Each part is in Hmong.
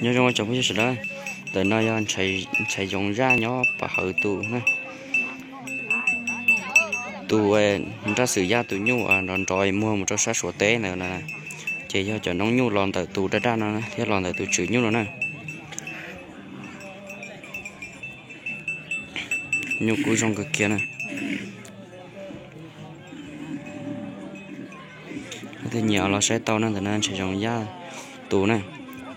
Nyob zoo cov phooj ywg sawv daws, ntawm no yog ntshai zoov yaj nyob pab hawv tus na. Tus nraj xwm yaj tus nyuj nrov nrov muag mus rau sab Suav teb ntawd na, ces yog cov noob nyuj los ntawm tus daj daj no thiab los ntawm tus tswm nyuj no na. Nyuj kub zoo kawg kiag na. Leej twg nyiam los saib tau na, ntawm no ntshai zoov yaj tus na.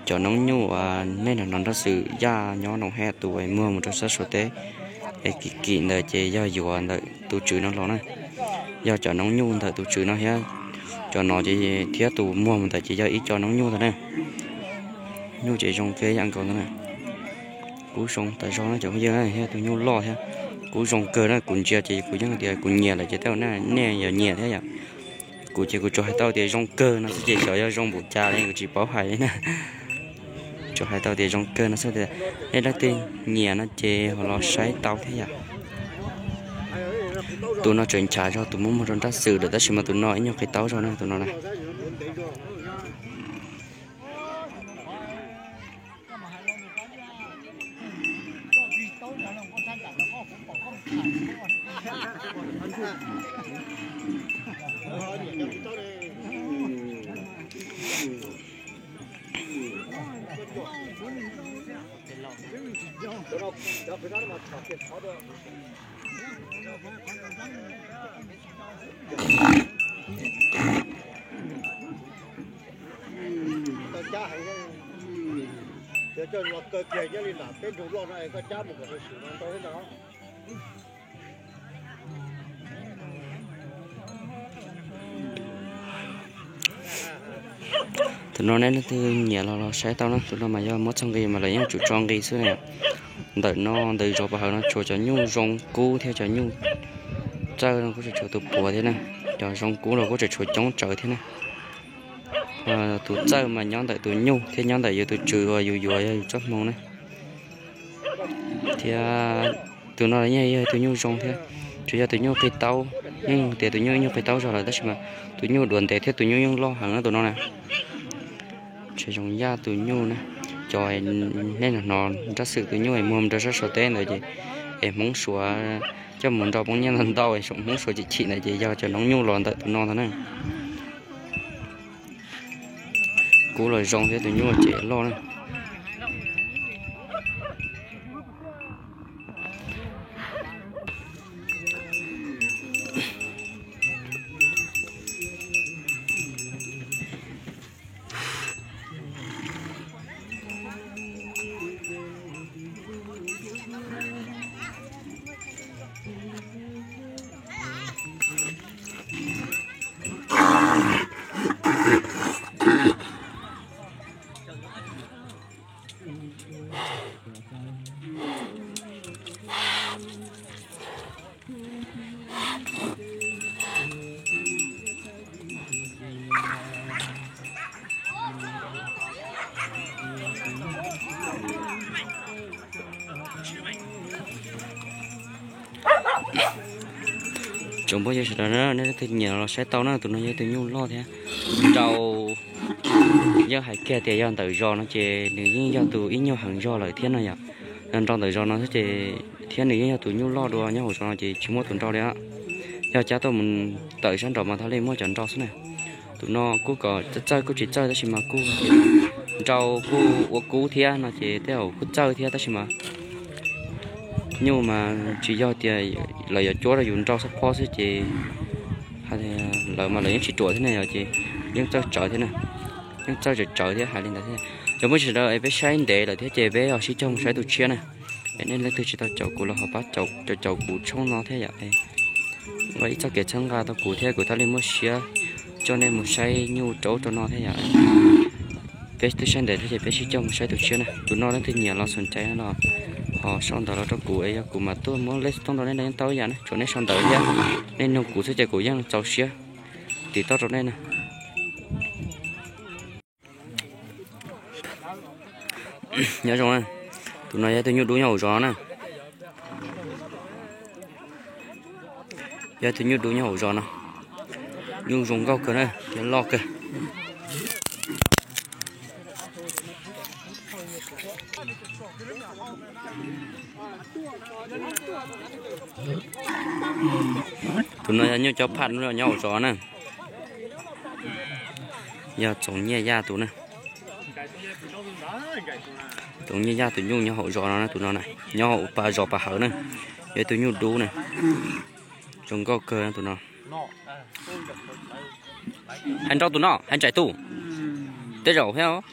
Cov noob nyuj nej nrog nraj xwm yaj nyob Noom Hej tus muag mus rau sab Suav teb es kim kim ntawd ces yog yuav ntawm tus tswm no los na. Yog cov noob nyuj ntawm tus tswm no thiab, cov no ces thiab tus muag mus ntawd ces yog ib co noob nyuj ntag na. Nyuj ces zoo kawg yam nkaus ntag na. Kub zoo tas zog na cov phooj ywg, thiab tus nyuj loj thiab. Kub zoo kawg na, kuv ntsia ces kuv yeej tias kuv nyiam lawm ces tej zaum nej yog nyiam thiab yom. Kuv ces kuv tsuas hais tau tias zoo kawg no xwb ces xyov yog zoo npaum cas li kuv tsis paub hais li na. Tsuas hais tau tias zoo kawg no xwb tias nej leej twg nyiam no ces ho los saib tau thiab yom. Tus no tseem nchav zog tus muab muag rau nraj xwm lawm tab sis mas tus no ib nyuag qis taub zog na tus no na. Koj cab heev, cov coj los kawg kiag nyob li nram peb nroog loj no es koj cab mus kom tau swm no ntau thiab ntag. Tus no nej leej twg nyiam los los saib tau na, tus no mas yog muab txog nqi mas lawv yeej tsum tso nqi xwb na. Ntawm no ntawm zos pab hawv no tshuav cov nyuj zoo kub thiab cov nyuj txawj no kuj tseem tshuav tus puav thiab na. Cov zoo kub los kuj tseem tshuav coob tsawv thiab na. Tus txawj mas nyob ntawm tus nyuj thiab nyob ntawm yus tus tswv uas yus yuav yog yus txoj hmoo na. Thiab tus no yeej yog tus nyuj zoo thiab, tsuas yog tus nyuj qis taub, yeej tias tus nyuj nyuj qis taub zog lawm tab sis mas tus nyuj duav ntev thiab tus nyuj yeej loj heev na tus no na. Ntshai zoov yaj tus nyuj na, cov nej hnov nraj xwm tus nyuj es muag mus rau sab Suav teb ntawd ces es Hmoob Suav coj mus nrau poob nyiaj ntau ntau es Hmoob Suav chim chim ntawd ces yog cov noob nyuj los ntawm tus no ntag na. Kub los zoo thiab tus nyuj ces loj na. Tsoom phooj ywg sawv daws na, nej leej twg nyiam los saib tau na, tus no yog tus nyuj loj thiab nrau. Yog hais kiag tias yog ntawm zos no ces nws yeej yog tus ib nyuag heev zog lawm thiab no yom. Yog nrau ntawm zos no xwb ces thiab nws yeej yog tus nyuj loj dua nyob hauv zos no ces tsis muaj tus nrau li. Yog cab tuaj mus tawm sab nraud mas thiaj li muaj cov nrau xwb na. Tus no kuj kom txawj kuj tsis txawj tab sis mas kuj nrau kuj ua kub thiab no ces tej zaum kuj txawj thiab tab sis mas nyuj mas tsis yog tias lawv yuav cuab rau yus nrau xab phob xwb ces lawv mas lawv yeej tsis ruam thiab na yom ces yeej txawj tsawv thiab na. Yeej txawj tsawv tsawv thiab hais li ntawd thiab. Cov phooj ywg sawv daws es peb saib ntev lawm thiab ces peb ho sib cog mus saib tus tshiab na. Es nej leej twg tsis tau caum kuv los ho pab caum caum kuv tshooj no thiab yom. Ua ib txoj kev txhawb nqa rau kuv thiab kuv thiaj li muaj siab coj nej mus saib nyuj rau ub rau no thiab yom. Peb twb saib ntev thiab ces peb sib cog mus saib tus tshiab na. Tus no leej twg nyiam los xom cai los ho sau ntawv los rau kuv es yog kuv mam tuaj muab lej xov tooj rau nej yeej tau ib yam na, tsuav nej sau ntawv thiab nej nug kuv xwb ces kuv yeej txaus siab tiv tauj rau nej na. Nyob zoo na, tus no yog tus nyuj dub nyob hauv zos na. Yog tus nyuj dub nyob hauv zos no, nyuj zoo nkauj kawg na, loj kawg. Tus no yog nyuj caub phaj nyob hauv zos na. Yog Txoov Nyiaj Yaj tus na. Txoov Nyiaj Yaj tus nyuj nyob hauv zos no, tus no na, nyob hauv pas zos Pas Hawv na. Yog ib tug nyuj dub na, zoo nkauj kawg tus no. Hais nrau tus no, hais ntsais tus, tej zaum thiab.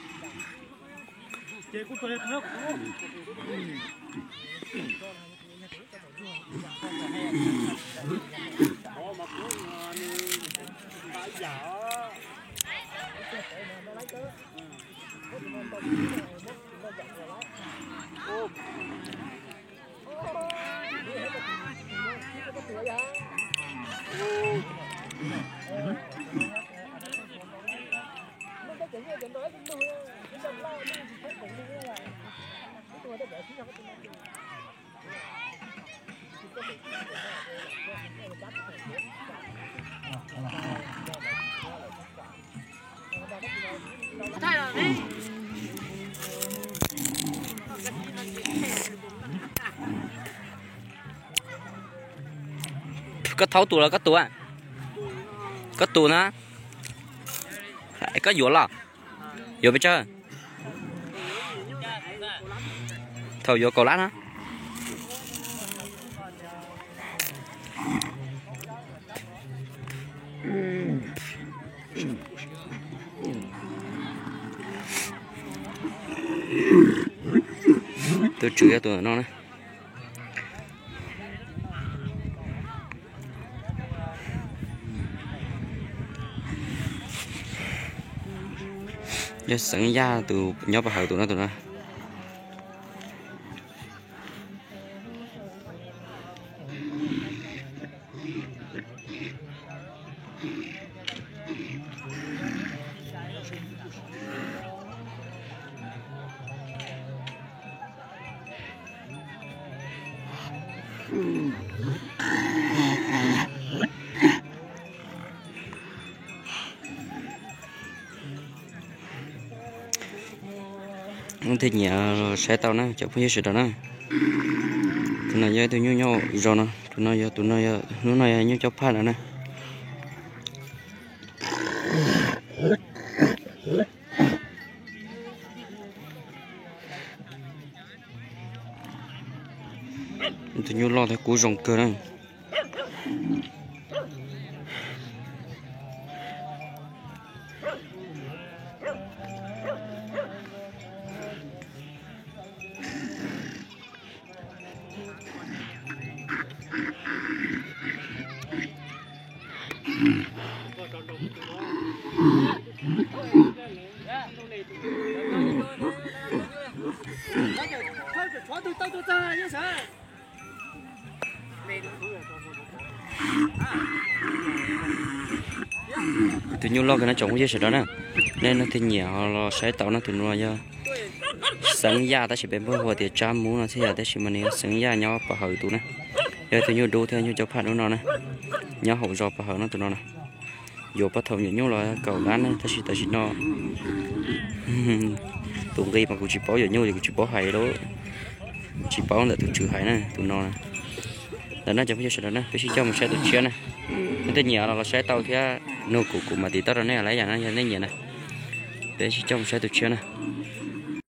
Koj thaub tus los koj tus? Koj tus na? Koj yuav los? Yuav pes tsawg? Thaum yuav kaum lab na. Tus tswv yog tus no na. Yog Xeev Yaj tus nyob Pas Hawv tus no, tus no. Leej twg nyiam los saib tau na cov phooj ywg sawv daws na. Tus no yog ib tug nyuj nyob zos no, tus no yog, tus no yog, hnub no yog nyuj caub phaj no na. Tus nyuj loj thiab kub zoo kawg na. Tus nyuj loj kawg no tsoom phooj ywg sawv daws na, nej leej twg nyiam ho los saib tau na. Tus no yog Xeev Yaj tab sis peb npawg hu tias Tsab Mub no thiab yom, tab sis mas nws yog Xeev Yaj nyob Pas Hawv tus na. Yog ib tug nyuj dub thiab nyuj caub phaj dub no na, nyob hauv zos Pas Hawv no tus no na. Yuav pas thaum nyuam nyuj los kaum lab ne, tab sis tam sim no tus nqi mas kuv tsis paub, yuav nyuj ces kuv tsis paub hais lawm, tsis paub ntawm tus tswv hais na tus no. Ntawm no cov phooj ywg sawv daws na, peb sib coj mus saib tus tshiab na. Leej twg nyiam los los saib tau thiab nug kuv, kuv mam tiv tauj rau nej lawm yom, yog nej nyiam na. Peb sib coj mus saib tus tshiab na.